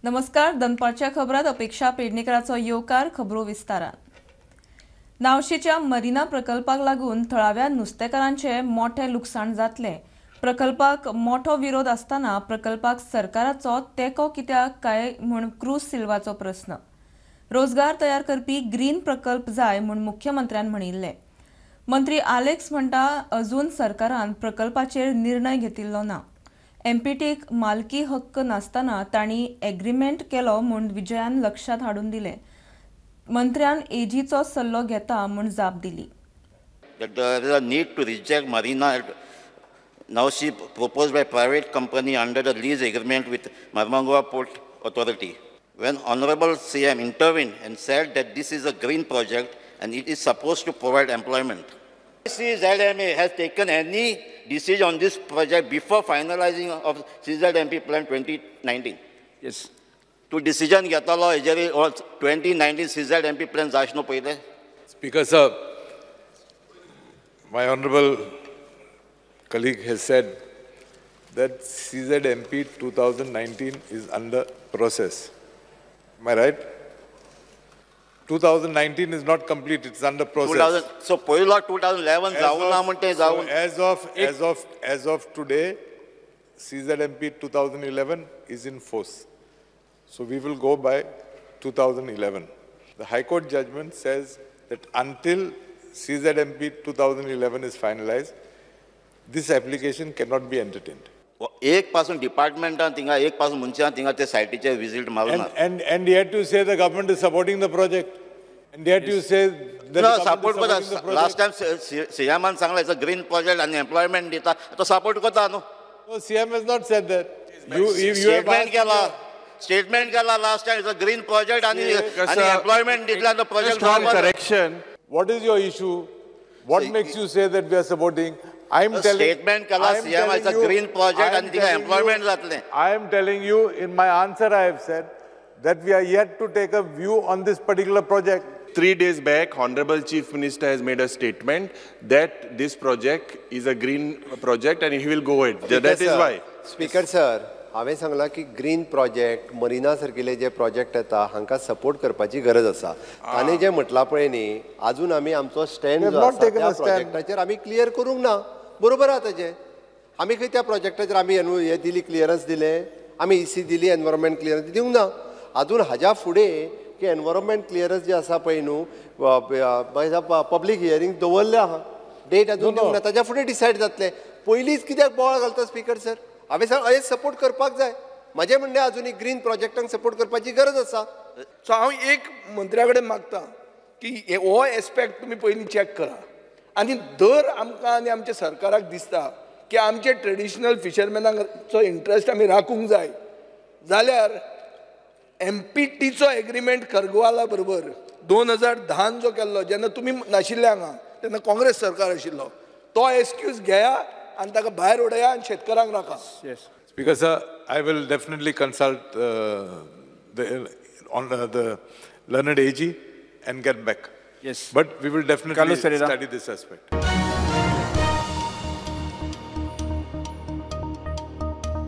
नमस्कार, दनपारच्या खबरात अपेक्षा पेडणेकराचो येवकार. खबरो विस्तारान. नावशेच्या मरिना प्रकल्पाक लागून थळाव्या नुस्तेकारांचे मोठे लुकसाण जातले. प्रकल्पाक मोठो विरोध आसतना प्रकल्पाक सरकाराचो तेंको कित्याक काय म्हूण क्रूज सिल्वाचो प्रस्न. रोजगार तयार करपी ग्रीन प्रकल्प जाय म्हूण मुख्यमंत्र्यान म्हणिल्लें. मंत्री आलेक्स म्हणटा, अजून सरकारान प्रकल्पाचेर निर्णय घेतिल्लो ना. एमपीटीक मालकी हक्क नासतना तांणी एग्रीमेंट केलो म्हूण विजयान लक्षात हाडून दिलें. मंत्र्यान एजीचो सल्लो घेता म्हूण जाप दिली. That there is a need to reject Marina at Navsi proposed by private company under the lease agreement with Marmagoa Port Authority. When Honorable CM intervened and said that this is a green project and it is supposed to provide employment. CZMA has taken any decision on this project before finalizing of CZMP plan 2019? Yes. तूं decision घेतलो हेजेर 2019 CZMP plan जायच न्हू पयलें? Speaker sir, my honorable colleague has said that CZMP 2019 is under process. Am I right? 2019 is not complete, it's under process. 2000, so पयलो 2011 जावं ना म्हण तें जावं. As of today, CZMP 2011 is in force. So we will go by 2011. The High Court judgment says that until CZMP 2011 is finalized, this application cannot be entertained. एक पासून डिपार्टमेंटान थिंगा एक पासून मनशान थिंगा ते सायटीचेर विजीट मारूं ना. And yet you say the government is supporting the project. And yet you say that the government support is supporting the करता. project. Last time सीएमान सांगला it's a green project आनी एम्प्लॉयमेंट दिता, तो सपोर्ट करता न्हू. No, CM has not said that. If you have statement asked केला, statement केला last time, it's a green project आनी आनी एम्प्लॉयमेंट दितला तो project. Just one correction. What is your issue? What makes you say that we are supporting? I am telling statement केला I am CM, it's a telling you- green project I am आनी थिंगा telling employment जातलें. I am telling you, in my answer I have said that we are yet to take a view on this particular project. 3 days back, Honorable Chief Minister has made a statement that this project is a green project and he will go ahead. That is why. Speaker sir, हांवें सांगलां की green project, marina सारकिले जे project येता, हांकां support करपाची गरज आसा. ताणें जें म्हटलां पळय न्ही, आजून आमी आमचो स्टँड जो आसा त्या प्रोजेक्टाचेर आमी क्लियर करूंक ना. बरोबर आहा ताजें. आमी खंय त्या प्रोजेक्टाचेर आमी हें दिली, क्लियरन्स दिलें, आमी इसी दिली, एनवायरमेंट क्लियरन्स दिवंक ना अजून. हाज्या फुडें की एनवायरमेंट क्लियरन्स जे आसा पळय न्हू, पब्लीक हियरींग दवरलें आहा, डेट अजून दिवंक ना. ताज्या फुडें डिसायड जातलें. पयलींच कित्याक बोवाळ घालता स्पीकर सर? हांवें सांग, हें सपोर्ट करपाक जाय. म्हाजें म्हणणें, अजुनूय ग्रीन प्रोजेक्टांक सपोर्ट करपाची गरज आसा. सो हांव एक मंत्र्या कडेन मागता की हो एस्पेक्ट तुमी पयलीं चॅक करा आनी दर आमकां आनी आमच्या सरकाराक दिसता की आमचे ट्रेडिशनल फिशरमॅनांचो इंट्रस्ट आमी राखूंक जाय जाल्यार एमपीटीचो एग्रीमेंट करगवाला बरोबर 2010न जो केल्लो, जेन्ना तुमी नाशिल्ले हांगा, तेन्ना काँग्रेस सरकार आशिल्लो, तो एक्सक्यूज घेया आनी ताका भायर उडया आनी शेतकारांक राखा. Speaker sir, I will definitely consult the learned AG and get back. Yes. But we will definitely Carlos Ferreira. Study this aspect.